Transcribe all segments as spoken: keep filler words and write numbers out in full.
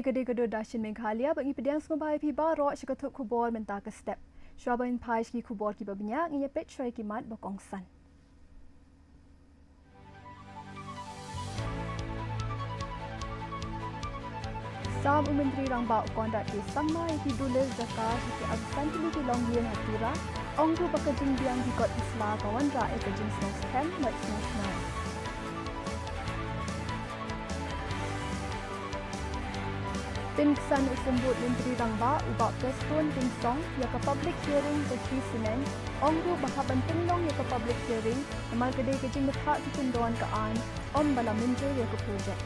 Ka dei ka Doordarshan Meghalaya, bad ngi pdiang sngewbha ïa phi baroh sha ka thup khubor mynta ka step. Shuwa ban phai sha ki khubor kiba bniah, ngin ïa peit shuwa ïa ki mat ba kongsan. Sam u Myntri Rangbah u Conrad K Sangma ïa ki dulir jaka sha ki arphew san tylli ki longïing ha Tura, ong ruh ba ka jingbiang ki kot ki sla ka wanrah ïa ka jingsngew skhem bad sngewsynei. Pynksan u Symbud Myntri Rangbah u Bah Prestone Tynsong ïa ka public hearing ka Shree Cement, ong ruh ba hap ban pynlong ïa ka public hearing namar ka dei ka jingbthah ki kyndon ka aiñ, ym ba la mynjur ïa ka projek.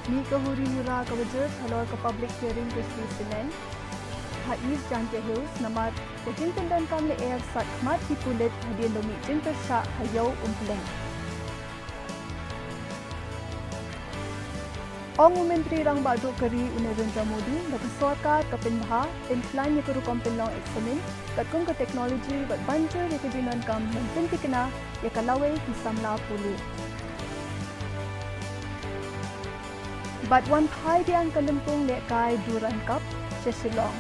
Mih ka huri hura kaba jur halor ka public hearing ka Shree Cement ha East Jaintia Hills namar ka jingpyndonkam lyer sat khmat ki pulit hadien ba mih jingpyrshah ha Ïew Umpleng. Ong u Myntri Rangbah Duh ka Ri u Narendra Modi ba ka sorkar ka pynbha, pynkhlaiñ ïa ka rukom pynlong eksamin katkum ka technology bad ban jur ïa ka jingdonkam ban pynthikna ïa ka lawei ki samla pule. Bad wan phai biang ka lympung lehkai Durand Cup sha Shillong.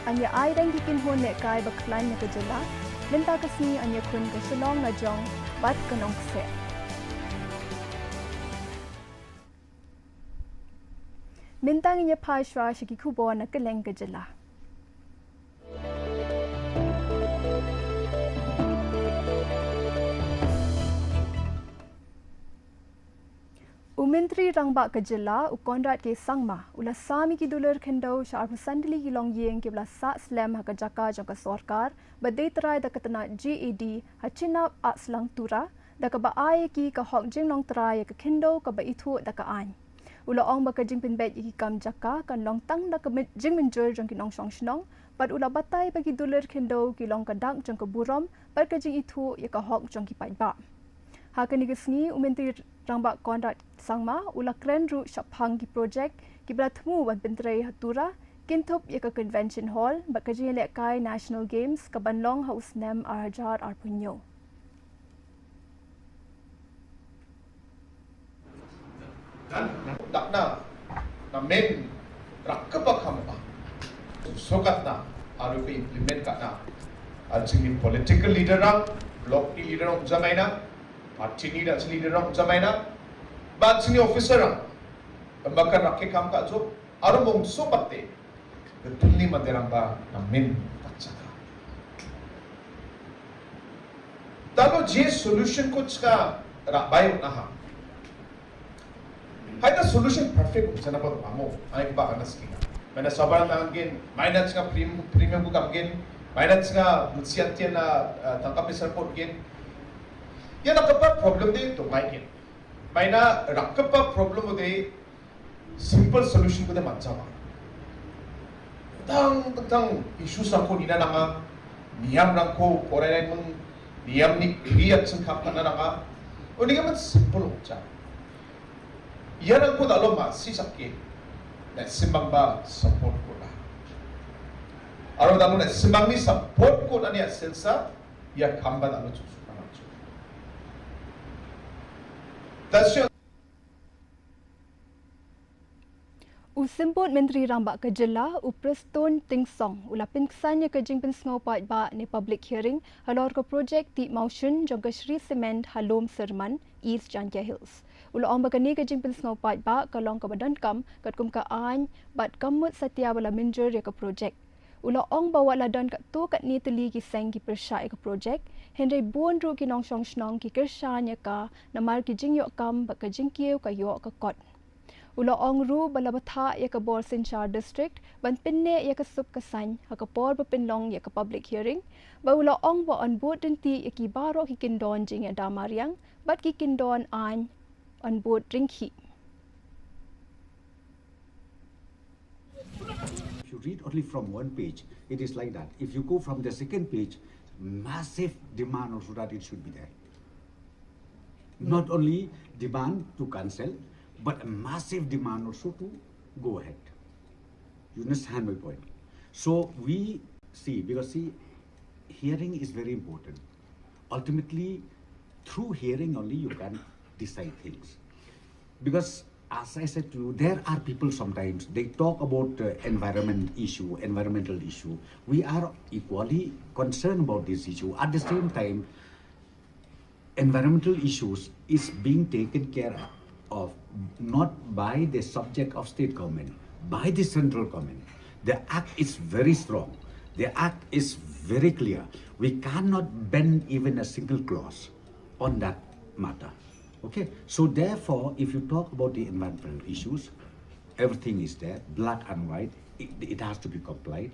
Yn ïa ai dang ki kynhun lehkai ba khlaiñ na ka jylla. Mynta ka sngi yn ïa khun ka Shillong Lajong bad ka Nongkseh. Mynta ngin ïa phai shuwa sha ki khubor na kylleng ka jylla. U Myntri Rangbah ka jylla u Conrad K Sangma u la sam ïa ki dulir khyndew sha arphew san tylli ki longïing kiba la sah slem ha ka jaka jong ka sorkar ba dei trai da ka tnat G A D ha Chinap Ahslang Tura, da kaba ai ïa ki ka hok jinglong trai ïa ka khyndew kaba ithuh da ka aiñ. U la ong ba ka jingpynbeit ïa ki kam jaka kan long tang da ka jingmynjur jong ki nongshong shnong, bad u la batai ba ki dulir khyndew ki long ka dak jong ka burom bad ka jingithuh ïa ka hok jong ki paidbah. Ha kane ka sngi u Myntri Rangbah Conrad Sangma u la kren ruh shaphang ki projek kiba la thmu ban pyntrei ha Tura, kynthup ïa ka Convention Hall bad ka jingïalehkai National Games kaban long ha u snem ar hajar arphew hynñiew. Dan dak na na men rak ka ba kam ba. So kat na aru ka implement kat na. Ar jingim political leader rang, block ni leader rang jamaina, party ni dak leader rang jamaina, ba jingim officer rang. Kamba kan rak ka kam ka jo aru mong so patte. Betul ni maderang ba na men tak jaka. Talo je solution ko chka rak bai na ha. Hai ta solution perfect ko chana ba amo. Ai ba kana skina. Mana sabar na angin, mana chka premium premium ko kamgin, mana chka mutsian tian na tangkap pisar pot gin. Ya na kapa problem de to mai gin. Mana rak kapa problem de simple solution ko de mancha ba. Tang tang tang issue sangko nina nanga, niam rangko korai meng, niam ni kriat sengkap kana nanga. Oni ka man simple cha. Ya rangko da lo ma si sakit. Na simbang ba support ko da. Aro da lo na simbang ni support ko da ni sensa ya kamba da lo chusu kana chu. That's your U Symbud Myntri Rangbah ka jylla u Prestone Tynsong u la pynksan ïa ka jingpynsngew paidbah ne public hearing halor ka projek tih mawshun jong ka Shree Cement ha Lum Syrman, East Jaintia Hills. U la ong ba kane ka jingpynsngew paidbah ka long kaba donkam katkum ka aiñ bad ka mut satia ba la mynjur ïa ka projek. U la ong ba wat la don katto katne tylli ki seng ki pyrshah ïa ka projek, hynrei bun ruh ki nongshong shnong ki kyrshan ïa ka namar ki jingïoh kam bad ka jingkiew ka ïoh ka kot. U la ong ruh ba la bthah ïa ka bor synshar district ban pynneh ïa ka suk ka saiñ ha ka por ba pynlong ïa ka public hearing, ba u la ong ba yn bud ryntih ïa ki baroh ki kyndon jingïada mariang bad ki kyndon aiñ yn bud ryngkhih. If you read only from one page, it is like that. If you go from the second page, massive demand also that it should be there. Not only demand to cancel, but a massive demand also to go ahead. You understand my point? So we see, because see, hearing is very important. Ultimately, through hearing only you can decide things. Because as I said to you, there are people sometimes they talk about uh, environment issue, environmental issue. We are equally concerned about this issue. At the same time, environmental issues is being taken care of not by the subject of state government, by the central government. The act is very strong. The act is very clear. We cannot bend even a single clause on that matter. Okay, so therefore, if you talk about the environmental issues, everything is there, black and white. It, it has to be complied.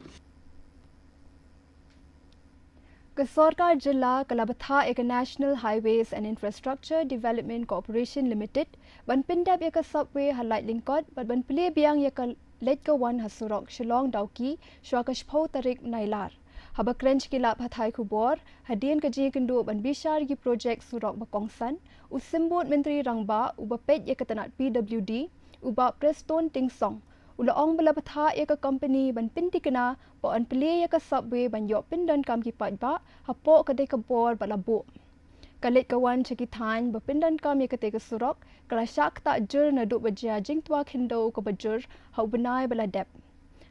Ka Sorkar Jylla ka la bthah ïa ka National Highways and Infrastructure Development Corporation Limited ban pyndep ïa ka subway ha Laitlyngkot bad ban plie biang ïa ka leit ka wan ha surok Shillong Dawki shuwa ka shiphew tarik Nailar. Haba kren sha ki lad pathai khubor hadien ka jingïakynduh ban bishar ïa ki projek surok ba kongsan, u Symbud Myntri Rangbah uba peit ïa ka tnat P W D, u Bah Prestone Tynsong, u la ong ba la bthah ïa ka company ban pynthikna ba yn plie ïa ka subway ban ïoh pyndonkam ki paidbah hapoh katei ka bor ba la buh. Ka leit ka wan sha ki thaiñ ba pyndonkam ïa katei ka surok ka la shah ktah jur naduh ba jia jingtwa khyndew kaba jur ha u bnai ba la dep.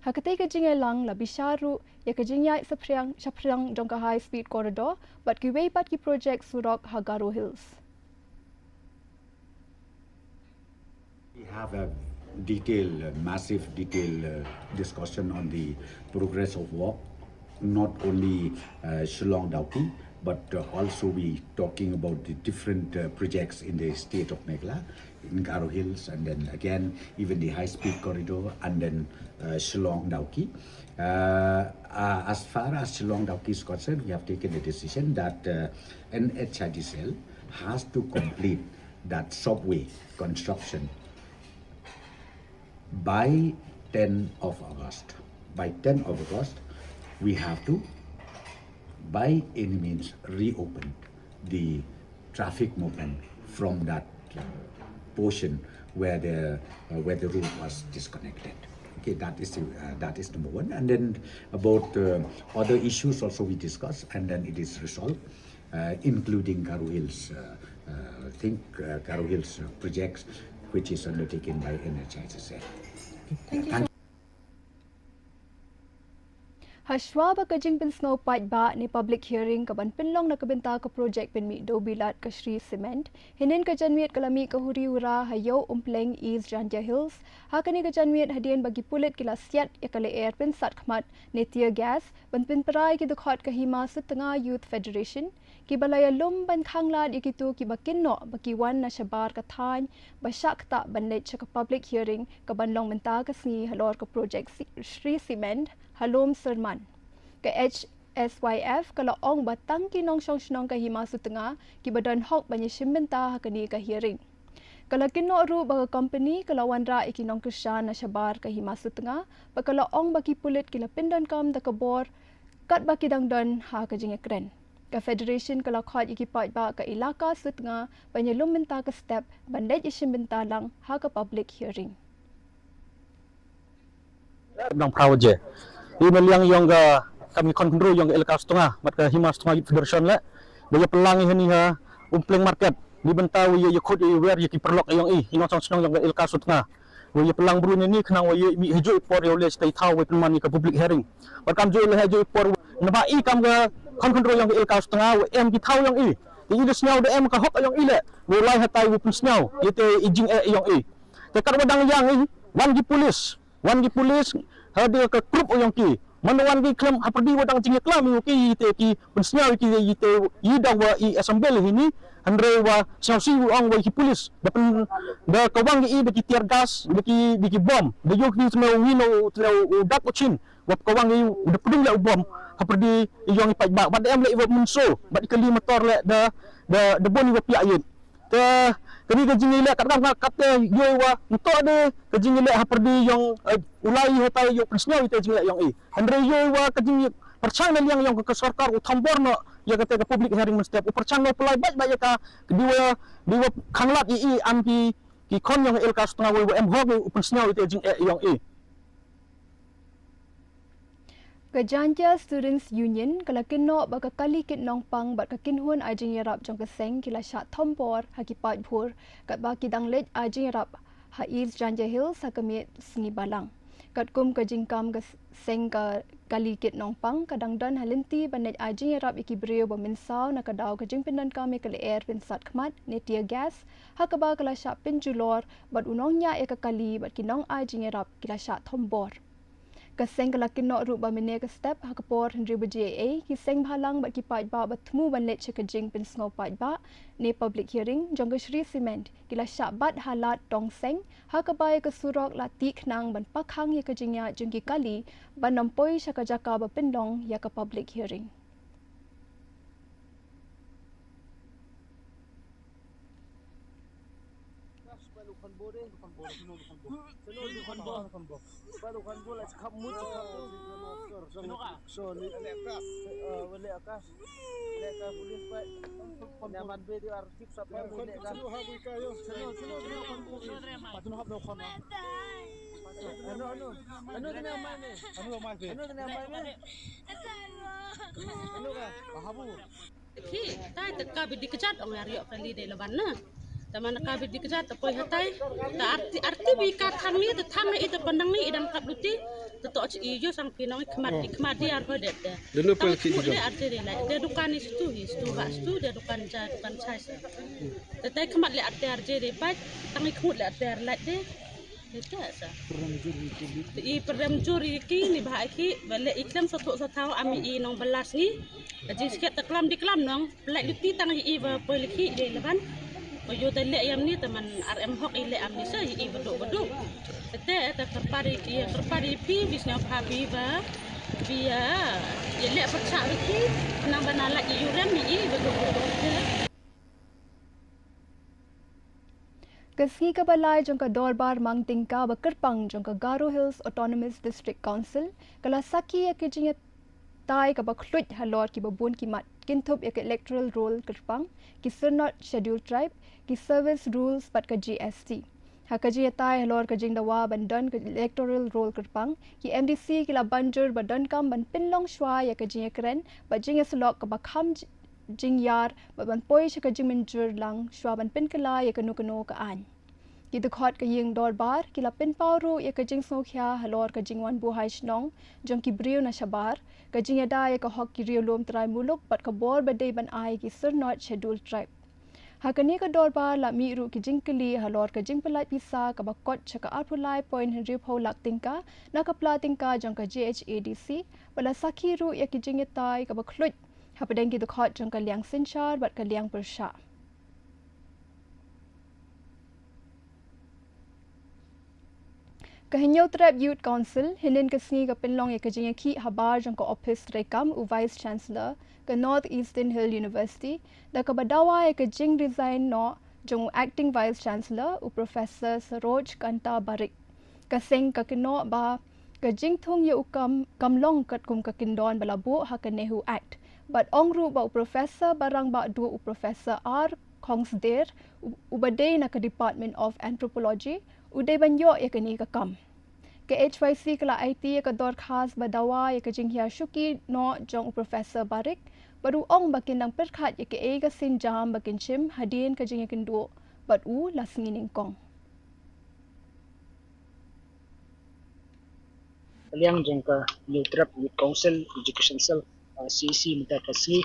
Ha katei ka jingïalang la bishar ruh ïa ka jingïaid shaphrang shaphrang jong ka High Speed Corridor bad kiwei pat ki projek surok ha Garo Hills. We have a detailed, uh, massive detailed uh, discussion on the progress of work, not only uh, Shillong Dawki, but uh, also we talking about the different uh, projects in the state of Meghalaya, in Garo Hills, and then again even the high-speed corridor, and then uh, Shillong Dawki. Uh, uh, as far as Shillong Dawki is concerned, we have taken a decision that uh, N H I D C L has to complete that subway construction by ten of August. By ten of August, we have to, by any means, reopen the traffic movement from that uh, portion where the uh, where the road was disconnected. Okay, that is the, uh, that is number one. And then about uh, other issues also we discussed, and then it is resolved, uh, including Garo Hills. Uh, uh, I think uh, Garo Hills uh, projects, which is undertaken by N H I D C L. Thank you. Hashwa ba ka jingpynsngew paidbah ne public hearing ka ban pynlong na ka bynta ka projek pynmih dewbilat ka Shree Cement, hynnin ka janmiet ka la mih ka huri hura ha Ïew Umpleng, East Jaintia Hills. Ha kane ka janmiet hadien ba ki pulit ki la siat ïa ka lyer pynsat khmat ne tear gas ban pynpra ïa ki dkhot ka Hima Sutnga Youth Federation, kiba la ïalum ban khanglad ïa kito kiba kynnoh ba ki wan na shabar ka thaiñ ba shah ktah ban leit sha ka public hearing ka ban long mynta ka sngi halor ka projek Shree Cement ha Lum Syrman. Ka H S Y F ka la ong ba tang ki nongshong shnong ka Hima Sutnga kiba don hok ban ïashim bynta ha kane ka hearing. Ka la kynnoh ruh ba ka company ka la wanrah ïa ki nongkyrshan na shabar ka Hima Sutnga, ba ka la ong ba ki pulit ki la pyndonkam da ka bor katba ki dang don ha ka jingïakren. Ka Federation ka la khot ïa ki paidbah ka Elaka Sutnga ban ïalum bynta ka step ban leit ïashim bynta lang ha ka public hearing. Dang phraw je. Ïa na liang ïong ka kam ki khon khynru ïong ka Elaka Sutnga bad ka Hima Sutnga Youth Federation le, ba ïa pynlang ïa hani ha Umpleng Market. Ni bynta ïa ïa khot ïa wer ïa ki paralok ïong i, ïa nongshong shnong ïong ka Elaka Sutnga. Wei ïa pynlang bru ni ni khnang wei ïa mih hajuh i por ïa u leh stai thaw wei pynman ïa ka public hearing. Bad kam juh leh hajuh i por naba i kam ka khon khynru ïong ka Elaka Sutnga wei em ki thaw ïong i. Te i da sngew da em ka hok ïong i le. Wei lai hatai wei pynsngew ïa te i jingeh ïong i. Te kat wa dang ïang i wan ki pulis. Wan ki pulis ha de ka group ïong ki. Man wan ki khlem ha pyrdi wa dang jingïaklam ïong ki ïa te ki pynsngew ïa ki ïa te i da wa i assemble hi ni. Hynrei wa sngew si u ong wa ki pulis da pyn da ka wang ki i da ki tear gas da ki da ki bom da ïoh ki tne u wino tne u dak u chin. Wa ka wang i da pdung le u bom ha pyrdi ïong i paidbah bad em le i wa mynso bad i kali motor le da da da bun i wa piak ïit. Te kani ka jingïaleh kat kam kat te ïoh wa nto de ka jingïaleh ha pyrdi ïong u lai ha tai ïoh pynsngew ïa te jingïaleh ïong i. Hynrei ïoh wa ka jing pyrshang na liang ïong ka sorkar u thombor no ïa kata ka public hearing mynstep u pyrshang no pynlai bad bad ïa ka diwa diwa khanglad i i am ki ki khon ïong Elaka Sutnga wei wa em hok u pynsngew ïa te jingeh ïong i. Ka Jaintia Students Union ka la kynnoh ba ka kali kit nongpang bad ka kynhun ai jingïarap jong ka seng ki la shah thombor ha ki paidbah katba ki dang leit ai jingïarap ha East Jaintia Hills ha ka miet sngi Balang. Katkum ka jingkam ka seng, ka kali kit nongpang ka dang don ha lynti ban leit ai jingïarap ïa ki briew ba mynsaw na ka daw ka jingpyndonkam ïa ka lyer pynsat khmat ne tear gas, ha kaba ka la shah pynjulor bad u nongñiah ïa ka kali bad ki nong ai jingïarap ki la shah thombor. Ka seng ka la kynnoh ruh ba mynne ka step ha ka por hynriew baje eiei, ki seng bhalang bad ki paidbah ba thmu ban leit sha ka jingpynsngew paidbah ne public hearing jong ka Shree Cement ki la shah bat ha lad tong seng, ha kaba ïa ka surok la tih khnang ban pakhang ïa ka jingïaid jong ki kali ban ym poi sha ka jaka ba pynlong ïa ka public hearing. Ki tai te ka bit di kjat ong ar ïoh kali dei laban na. Te man ka bit di kjat te poi hatai. Te arti arti bi ka thang ni te thang ni ite pandang ni idang kap luti. Te to i yo sang pinong i khmat i khmat di ar hodet de. Dulu pel ki di. Te arti de lai de dukan ni stu hi stu ba stu de dukan ja dukan chai sa. Te tai khmat le arti arti de pai tang i khmut le arti ar lai de. Ite sa. I pyrem jur i ki ni ba ki ba le i klem sa thok sa thau am i nong balas ni. Ka jingskhet ta klam di klam nong. Pelai luti tang i ba poi leki de laban. Ko yo ta le yam ni taman ar em hok i le am ni sa i ba duk ba duk. Te ta kerpari ki kerpari pi bis nyau pha pi ba. Bi ya. Ya le percha leki nang ba na la i urem i ba duk ba duk. Ka sngi kaba lai jong ka dorbar mang tyngka ba kyrpang jong ka Garo Hills Autonomous District Council ka la sakhi ïa ka jingïatai kaba khluit halor kiba bun ki mat kynthup ïa ka Electoral Roll kyrpang, ki syrnod Scheduled Tribe, ki Service Rules bad ka G S T. Ha ka jingïatai halor ka jingdawa ban don ka Electoral Roll kyrpang, ki M D C ki la ban jur ba donkam ban pynlong shuwa ïa ka jingïakren bad jingïasyllok kaba kham jingïar bad ban poi sha ka jingmynjur lang shuwa ban pynkylla ïa kano kano ka aiñ. Ki dkhot ka ïing dorbar ki la pynpaw ruh ïa ka jingsngewkhia halor ka jingwan buhai shnong jong ki briew na shabar, ka jingïada ïa ka hok ki riewlum trai muluk bad ka bor ba dei ban ai ki syrnod Scheduled Tribe. Ha kane ka dorbar la mih ruh ki jingkylli halor ka jingpynlait pisa kaba kot sha ka arphew lai point hynriewphew lak tyngka na ka pla tyngka jong ka J H A D C, ba la sakhi ruh ïa ki jingïatai kaba khluit hapdeng ki dkhot jong ka liang synshar bad ka liang pyrshah. Ka Hynñiewtrep Youth Council hynnin ka sngi ka pynlong ïa ka jingïakhih habar jong ka ophis treikam u Vice Chancellor ka North Eastern Hill University da kaba dawa ïa ka jingresign noh jong u Acting Vice Chancellor u Professor Saroj Kanta Barik. Ka seng ka kynnoh ba ka jingthung ïa u kam, kam long katkum ka kyndon ba la buh ha ka NEHU Act. Bad ong ruh ba u Professor ba rangbah duh u Professor R Khongsder, u, uba dei na ka Department of Anthropology, u dei ban ïoh ïa kane ka kam. Ka H Y C ka la aiti ïa ka dorkhas ba dawa ïa ka jinghiar shuki noh jong u Professor Barik, bad u ong ba kin nang pyrkhat ïa kaei ka sienjam ba kin shim hadien ka jingïakynduh bad u la sngi nyngkong. Ka liang jong ka Hynñiewtrep Youth Council Education Cell, ah, C E C mynta ka sngi,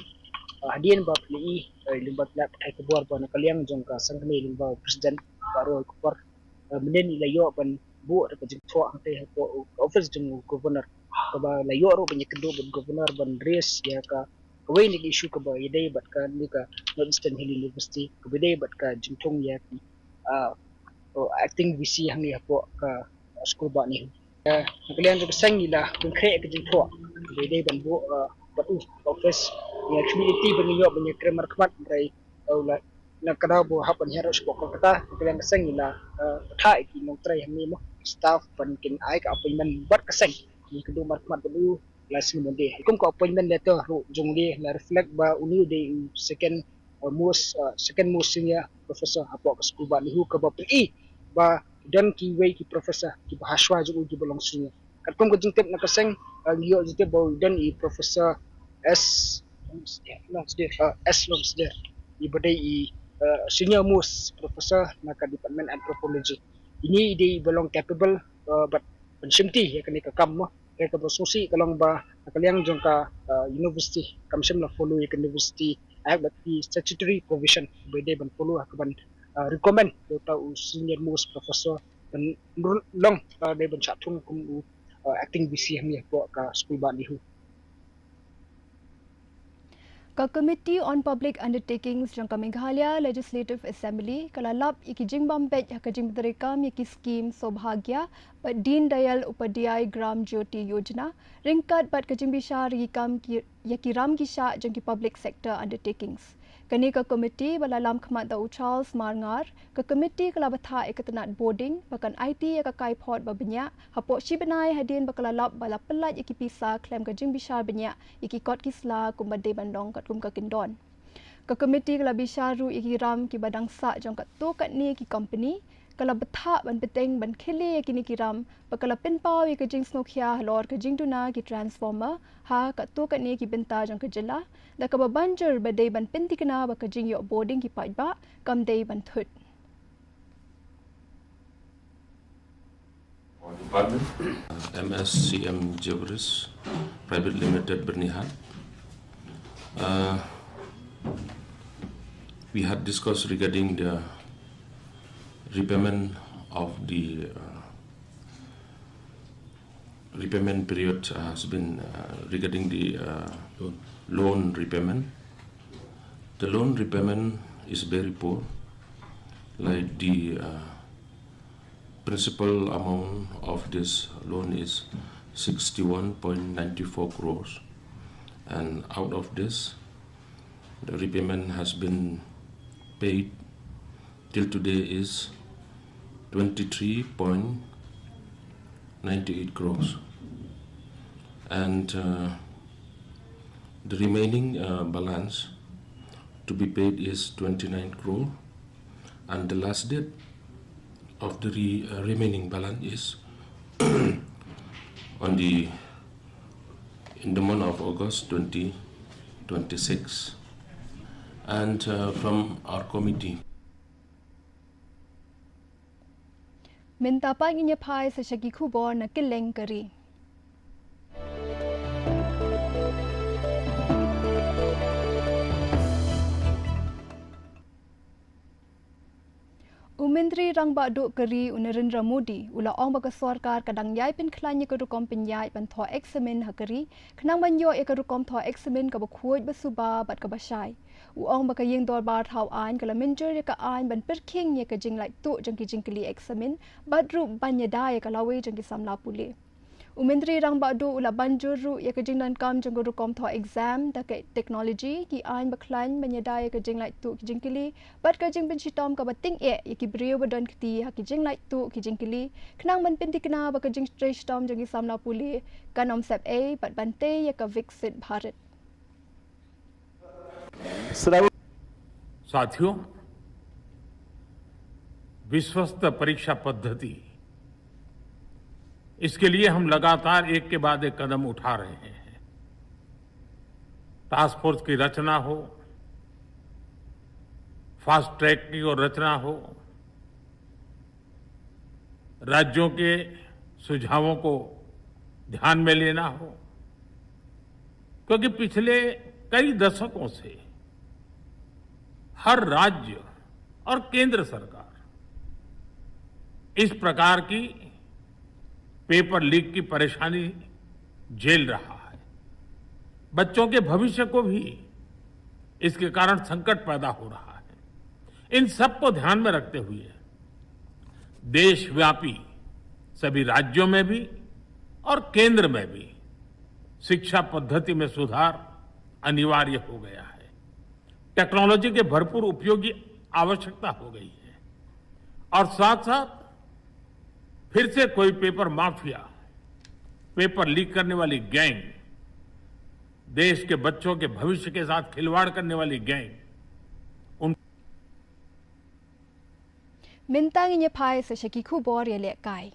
ah, hadien ba pynlong, eh, lyngba pynlong pathai khubor ba na ka liang jong ka seng kmie lyngba u President Bah Roy Kupar, ah, mynnin i la ïoh ban buh da ka jingthoh hangtei hapoh ka office jong u Governor kaba la ïoh ruh ban ïakynduh bad Governor ban raise ïa ka kawei na ki issue kaba ïadei bad kane ka North Eastern Hill University kaba ïadei bad ka jingthung ïa ki, ah, acting V C hangne hapoh ka skul bah NEHU. Eh, na ka liang jong ka seng i la pynkhreh ka jingthoh kaba ïadei ban buh, eh, bad u office ïa community ban ïoh ban ïakren markhmat hynrei, eh, u la na ka daw ba u hap ban hiar shapoh Kolkata. Na ka liang ka seng i la, eh, pynthah ïa ki nongtrei hangne mo staff ban kin ai ka appointment bad ka seng ïakynduh markhmat bad u. La sngi Monday. Kum ka appointment letter ruh jong u la reflect ba une u dei u second, uh, most, uh, second most senior professor hapoh ka skul bah NEHU kaba pynlong ba don kiwei ki professor kiba hashwa jong u kiba long senior. Katkum ka jingtip na ka seng, uh, ngi ïoh jingtip ba u don i Professor S Longsdar, uh, S Longsdar, i ba dei i, uh, Senior Most Professor na ka Department Anthropology. Ini i dei i ba long capable, uh, bad ban shimti ïa kane ka kam mo. Ka kaba sngewsih ka long ba na ka liang jong ka, uh, university kam shym la follow ïa ka University Act bad ki statutory provision ba dei ban follow ha ka ban, uh, recommend ïa uta u Senior Most Professor ban long, uh, dei ban shah thung kum u, uh, acting V C hangne hapoh ka skul bah NEHU. Ka Committee on Public Undertakings jong ka Meghalaya Legislative Assembly ka la lap ïa ki jingbym beit ha ka jingpyntreikam ïa ki skim Saubhagya bad Deen Dayal Upadhyay Gram Jyoti Yojana ryngkat bad ka jingbishar ïa ki kam ki, ïa ki ram ki shah jong ki public sector undertakings. Kane ka komiti ba la lam khmat da u Charles Marngar, ka komiti ka la bthah ïa ka tnat bording ba kan aiti ïa ka kaiphod ba bniah hapoh shi bnai hadien ba ka la lap ba la pyllait ïa ki pisa khlem ka jingbishar bniah ïa ki kot ki sla kumba dei ban long katkum ka kyndon. Ka komiti ka la bishar ruh ïa ki ram kiba dang sah jong katto katne ki kompani, ka la bthah ban bteng ban khyllie ïa kine ki ram, ba ka la pynpaw ïa ka jingsngewkhia halor ka jingduna ki transformer ha katto katne ki bynta jong ka jylla, da kaba ban jur ba dei ban pynthikna ba ka jingïoh bording ki paidbah kam dei ban thut. Department. Uh, M S C M Jewelries Private Limited, Byrnihat. Uh, we had discussed regarding the repayment of the, uh, repayment period, uh, has been, uh, regarding the, uh, loan repayment. The loan repayment is very poor. Like the, uh, principal amount of this loan is sixty-one point nine four crores, and out of this, the repayment has been paid till today is twenty-three point nine eight crores, and, uh, the remaining, uh, balance to be paid is twenty-nine crore, and the last date of the re-, uh, remaining balance is on the, in the month of August twenty twenty-six. And, uh, from our committee, mynta pat ngin ïa phai sa sha ki khubor na kylleng ka ri. U Myntri Rangbah Duh ka ri u Narendra Modi u la ong ba ka sorkar ka dang ïai pynkhlaiñ ïa ka rukom pynïaid ban thoh eksamin ha ka ri, khnang ban ïoh ïa ka rukom thoh eksamin kaba khuid, ba suba bad kaba shai. U ong ba ka ïing dorbar thaw aiñ ka la mynjur ïa ka aiñ ban pyrkhing ïa ka jinglait tuh jong ki jingkylli eksamin bad ruh ban ïada ïa ka lawei jong ki samla pule. U Myntri Rangbah Duh u la ban jur ruh ïa ka jingdonkam jong ka rukom thoh exam da ka technology, ki aiñ ba khlaiñ ban ïada ïa ka jinglait tuh ki jingkylli bad ka jingpynshitom kaba tyngeh ïa ki briew ba don kti ha ki jinglait tuh ki jingkylli, khnang ban pynthikna ba ka jingtrei shitom jong ki samla pule kan ym sep ei bad ban tei ïa ka Viksit Bharat. साथियों, विश्वस्त परीक्षा पद्धति, इसके लिए हम लगातार एक के बाद एक कदम उठा रहे हैं। टास्क फोर्स की रचना हो, फास्ट ट्रैक की ओर रचना हो, राज्यों के सुझावों को ध्यान में लेना हो, क्योंकि पिछले कई दशकों से हर राज्य और केंद्र सरकार इस प्रकार की पेपर लीक की परेशानी झेल रहा है। बच्चों के भविष्य को भी इसके कारण संकट पैदा हो रहा है। इन सबको ध्यान में रखते हुए देशव्यापी सभी राज्यों में भी और केंद्र में भी शिक्षा पद्धति में सुधार अनिवार्य हो गया है। टेक्नोलॉजी के भरपूर उपयोग की आवश्यकता हो गई है और साथ-साथ फिर से कोई पेपर माफिया, पेपर लीक करने वाली गैंग, देश के बच्चों के भविष्य के साथ खिलवाड़ करने वाली गैंग, उन Mynta ngin ïa phai sa sha ki khubor ïalehkai.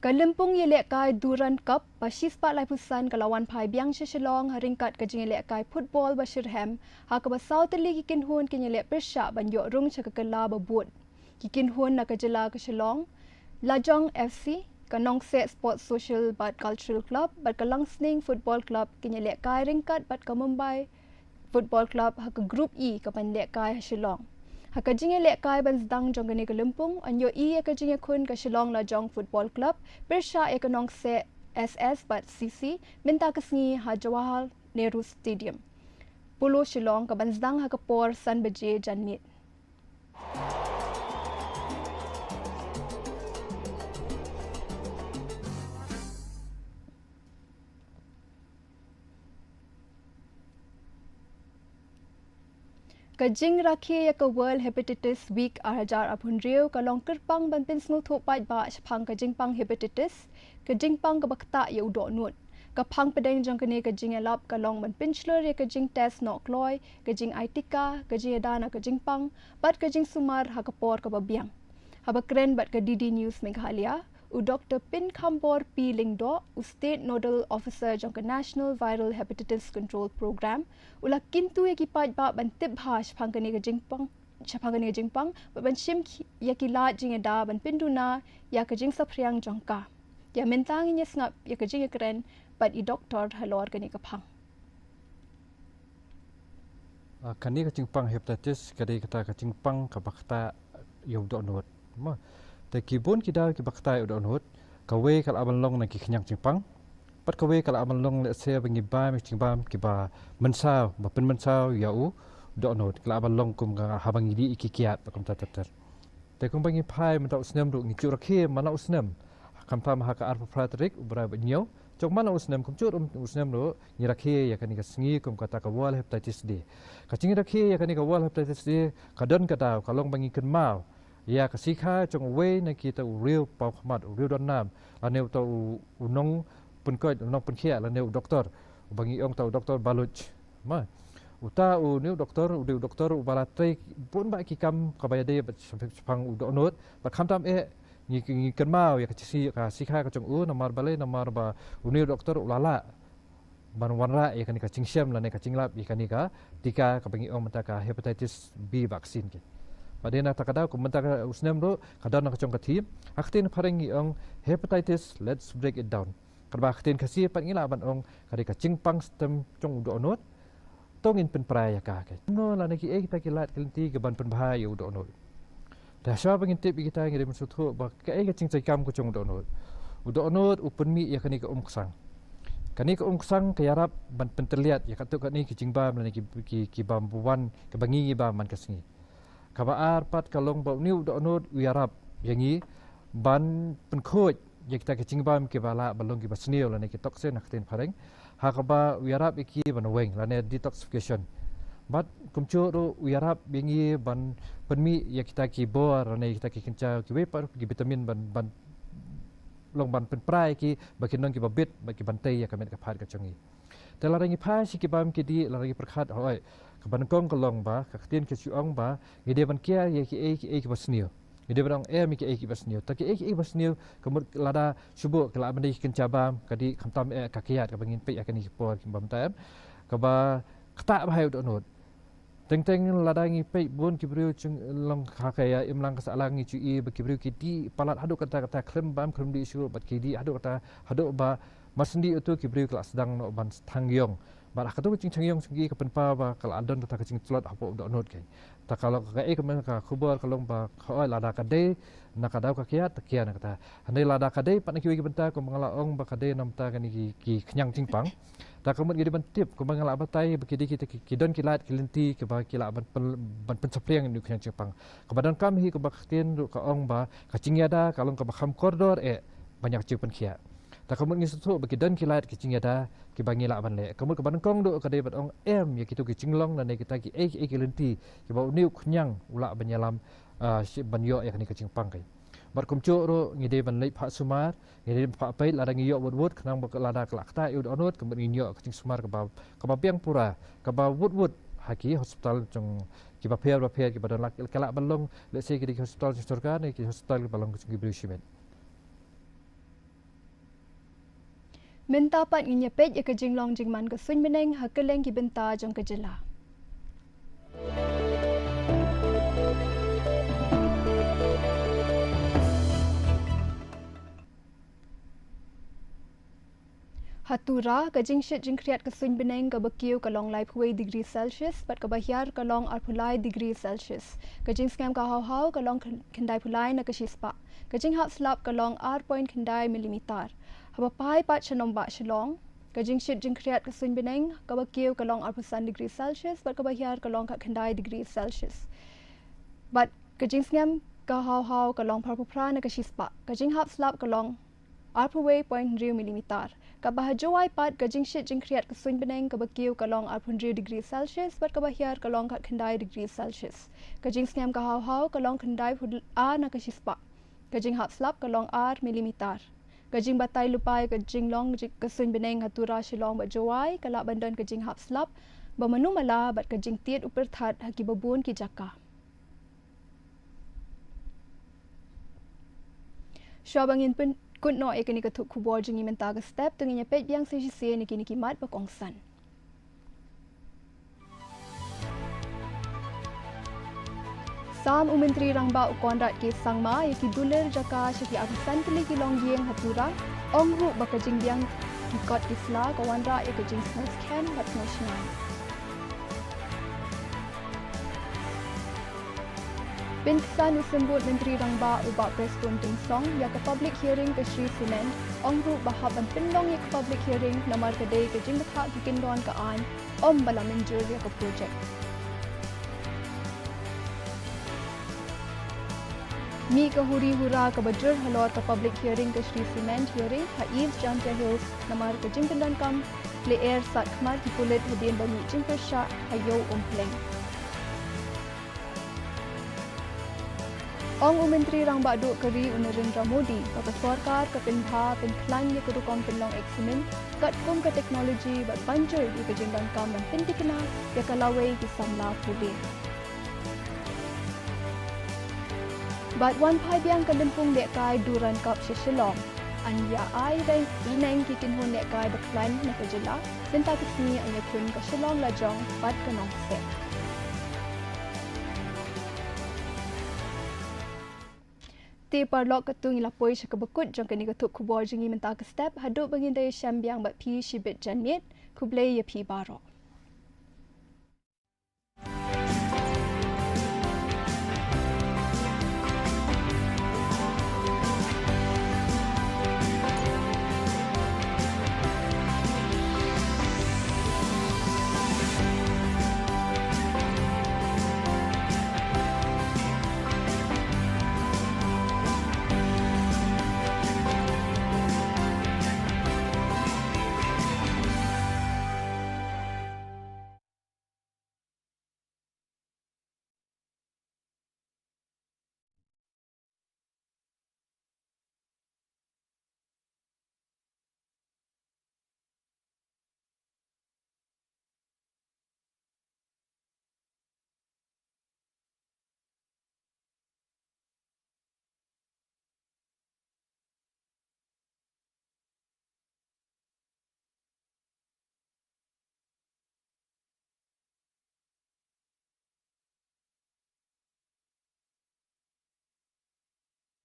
Ka lympung ïalehkai Durand Cup ba shispah laiphew san ka la wan phai biang sha Shillong ha ryngkat ka jingïalehkai football ba shitrhem, ha kaba saw tylli ki kynhun kin ïaleh pyrshah ban ïoh rung sha ka kylla ba bud. Ki kynhun na ka jylla ka Shillong, Lajong F C, ka Nongseh Sports Social bad Cultural Club bad ka Langsning Football Club kin ïalehkai ryngkat bad ka Mumbai Football Club ha ka Group E ka ban lehkai ha Shillong. Ha ka jingïalehkai ban sdang jong kane ka lympung, yn ïohi ïa ka jingïakhun ka Shillong Lajong Football Club pyrshah ïa ka Nongseh S S bad C C mynta ka sngi ha Jawaharlal Nehru Stadium, Polo Shillong, ka ban sdang ha ka por san baje janmiet. Ka jingrakhe ïa ka World Hepatitis Week ar hajar arphew hynriew ka long kyrpang ban pynsngewthuh paidbah shaphang ka jingpang hepatitis, ka jingpang kaba ktah ïa u dohnud. Ka phang pdeng jong kane ka jingïalap ka long ban pynshlur ïa ka jingtest noh kloi, ka jingai tika, ka jingïada na ka jingpang bad ka jingsumar ha ka por kaba biang. Haba kren bad ka D D News Meghalaya, u Doktor Pinkhambor P Lyngdoh, u State Nodal Officer jong ka National Viral Hepatitis Control Program, u la kyntu ïa ki paidbah ban tip bha shaphang kane ka jingpang, shaphang kane ka jingpang, bad ban shim ki, ïa ki lad jingïada ban pynduna ïa ka jingsaphriang jong ka. Ïa mynta ngin ïa sngap ïa ka jingïakren bad i doktor halor kane ka phang. Ah, kane ka jingpang hepatitis ka dei kata ka jingpang kaba ktah ïa u dohnud. Mo. Te ki bun ki daw kiba ktah ïa u dohnud, kawei ka lah ban long na ki khñiang jingpang. Bad kawei ka lah ban long lehse ba ngi bam ïa ki jingbam kiba mynsaw, ba pynmynsaw ïa u dohnud. Ka lah ban long kum ka haba ngi dih ïa ki kiad, kumta ter ter. Te kumba ngi phai mynta u snem ruh ngi ju rakhe man la u snem. Khamtam ha ka arphew phra tarik u Brai ba hynñiew. Jong man la u snem kumjuh ruh u snem ruh ngi rakhe ïa kane ka sngi kum kata ka World Hepatitis Day. Ka jingrakhe ïa kane ka World Hepatitis Day ka don ka daw ka long ba ngi kynmaw ïa ka shikha jong uwei na kita u riew paw khmat, u riew don nam, lane uta u, u nongpynkhuid, u nongpynkhiah, lane u doktor, uba ngi ong uta u Doktor Baluch. Ma, uta une u doktor, u dei u doktor uba la trei bun bah ki kam kaba ïadei bad shaphang u dohnud, bad khamtam eh ngi, ngi kynmaw ïa ka shi-, ka shikha ka jong u, namar balei, namar ba une u doktor u la lah ban wanrah ïa kane ka jingshem lane ka jinglap ïa kane ka tika kaba ngi ong mynta ka hepatitis B vaccine. Ki ba dei na kata ka daw kum mynta ka u snem ruh ka don na ka jong ka theme, ha ka ktien phareng ngi ong hepatitis, let's break it down. Katba ha ka ktien Khasi pat ngi lah ban ong ka dei ka jingpang stem jong u dohnud. To ngin pynpra ïa ka, ka. No lane kiei kita ki lad ki lynti ki ban pynbha ïa u dohnud. Te shuwa ba ngin tip ïa kita ngi dei ban sngewthuh ba kaei ka jingtrei kam ka jong u dohnud. U dohnud u pynmih ïa kane ka umksang. Kane ka umksang ka ïarap ban pyntylliat ïa katto katne ki jingbam lane ki, ki, ki bam ba wan, kiba ngi ngi bam man ka sngi. Kaba ar pat ka long ba une u dohnud u ïarap ïa ngi ban pynkhuid ïa kita ki jingbam kiba lah ban long kiba sniew lane ki toxin ha ka ktien phareng. Ha kaba u ïarap ïa ki ban weng lane detoxification. Bad kumjuh ruh u ïarap ïa ngi ban pynmih ïa kita ki bor lane kita ki kynja kiwei pat ki vitamin ban, ban long ban pynpra ïa ki ba kin long kiba bit bad kiban tei ïa ka met ka phad ka jong ngi. Te lada ngi phai sha ki bam ki dih, lada ngi pyrkhat, hooid, kaba nyngkong ka long ba ka ktien ka shu ong ba ngi dei ban kiar ïa kiei kiei kiba sniew. Ngi dei ban ong em ïa kiei kiba sniew. Te kiei kiei kiba sniew ka mut lada shu buh ka lah ban dei ki kynja bam, ka dih khamtam eh ka kiad kaba ngin peit ha kine ki por kiba mynta em. Kaba ktah bha ïa u dohnud. Teng teng lada ngi peit bun ki briew jong long ha ka ïa imlang ka sahlang ngi ju i ba ki briew ki dih palat haduh katta katta, khlem bam khlem dih shuh, bad ki dih haduh katta haduh ba mar shu dih utu ki briew ki la sdang noh ban thang ïong. Bad ha kato ka jingthang ïong jong ki ka pynpaw ba ka la don kata ka jingtlot hapoh u dohnud. Ka ta ka long kaei ka mut ka khubor ka long ba hooid lada ka dei na ka daw ka kiad, ta kiad na kata. Hynrei lada ka dei pat na kiwei ki bynta kumba nga la ong ba ka dei na bynta kine ki, ki khñiang jingpang. Ta ka mut ngi dei ban tip kumba nga la batai ba ki dei kita ki, ki don ki lad ki lynti kiba ki lah ban pyn-, ban pynsaphriang ïa une u khñiang jingpang. Kaba donkam hi kaba ka ktien ruh ka ong ba ka jingïada ka long kaba kham kordor eh ban ïa ka jingpynkhiah. Ta ka mut ngi sngewthuh ba ki don ki lad ki jingïada kiba ngi lah ban leh. Ka mut kaba nyngkong ruh ka dei ban ong em ïa kito ki jinglong lane kita kiei kiei ki lynti kiba une u khñiang u lah ban ïalam, ah, shi-, ban ïoh ïa kane ka jingpang. Ka bad kumjuh ruh ngi dei ban leit phah sumar, ngi dei ban phah peit lada ngi ïoh wut wut, khnang ba lada ka la ktah ïa u dohnud, ka mut ngin ïoh ka jingsumar kaba, kaba biang pura, kaba wut wut ha ki hospital jong kiba pher ba pher kiba don la-, ka lah ban long, lehse ki dei ki hospital jong sorkar ne ki hospital kiba long jong ki briew shimet. Mynta pat ngin ïa peit ïa ka jinglong jingman ka suiñ bneng ha kylleng ki bynta jong ka jylla. Ha Tura, ka jingshit jingkhriat ka suiñ bneng kaba kiew ka long laiphew wei degree Celsius, bad kaba hiar ka long arphew lai degree Celsius. Ka jingsngem ka haw haw ka long khyndai phew lai na ka shispah. Ka jinghap slap ka long ar point khyndai millimeter. Haba phai pat sha nongbah Shillong, ka jingshit jingkhriat ka suiñ bneng kaba kiew ka long arphew san degree Celsius, bad kaba hiar ka long khyndai degree Celsius. Bad ka jingsngem ka haw haw ka long pharphew phra na ka shispah. Ka jinghap slap ka long arphew wei point hynriew millimeter. Kaba ha Jowai pat, ka jingshit jingkhriat ka suiñ bneng kaba kiew ka long arphew hynriew degree Celsius, bad kaba hiar ka long khyndai degree Celsius. Ka jingsngem ka haw haw ka long khyndai phew ar na ka shispah. Ka jinghap slap ka long ar millimeter. Ka jingbatai lypa ïa ka jinglong ka suiñ bneng ha Tura, Shillong bad Jowai ka lah ban don ka jinghap slap ba manu mala bad ka jingtied u pyrthat ha kiba bun ki jaka. Shuwa ba ngin pynkut noh ïa kane ka thup khubor jong ngi mynta ka step, to ngin ïa peit biang sa shisien ïa kine ki mat ba kongsan. Sam u Myntri Rangbah u Conrad K Sangma ïa ki dulir jaka sha ki arphew san tylli ki longïing ha Tura, ong ruh ba ka jingbiang ki kot ki sla ka wanrah ïa ka jingsngew skhem bad sngewshngaiñ. Pynksan u Symbud Myntri Rangbah u Bah Prestone Tynsong ïa ka public hearing ka Shree Cement, ong ruh ba hap ban pynlong ïa ka public hearing namar ka dei ka jingbthah ki kyndon ka aiñ, ym ba la mynjur ïa ka project. Mih ka huri hura kaba jur halor ka public hearing ka Shree Cement hearing ha East Jaintia Hills namar ka jingpyndonkam lyer sat khmat ki pulit hadien ba mih jingpyrshah ha Ïew Umpleng. Ong u Myntri Rangbah Duh ka ri u Narendra Modi ba ka sorkar ka pynbha pynkhlaiñ ïa ka rukom pynlong examine katkum ka technology bad ban jur ïa ka jingdonkam ban pynthikna ïa ka lawei ki samla pule. Bad wan phai biang ka lympung lehkai Durand Cup sha Shillong. Yn ïa ai beit i neng ki kynhun lehkai ba khlaiñ na ka jylla, mynta ka sngi yn ïakhun ka Shillong Lajong bad ka Nongkseh. Te paralok, katto ngi la poi sha kaba kut jong kane ka thup khubor jong ngi mynta ka step, haduh ba ngin da ïashem biang bad phi shibit janmiet, khublei ïa phi baroh.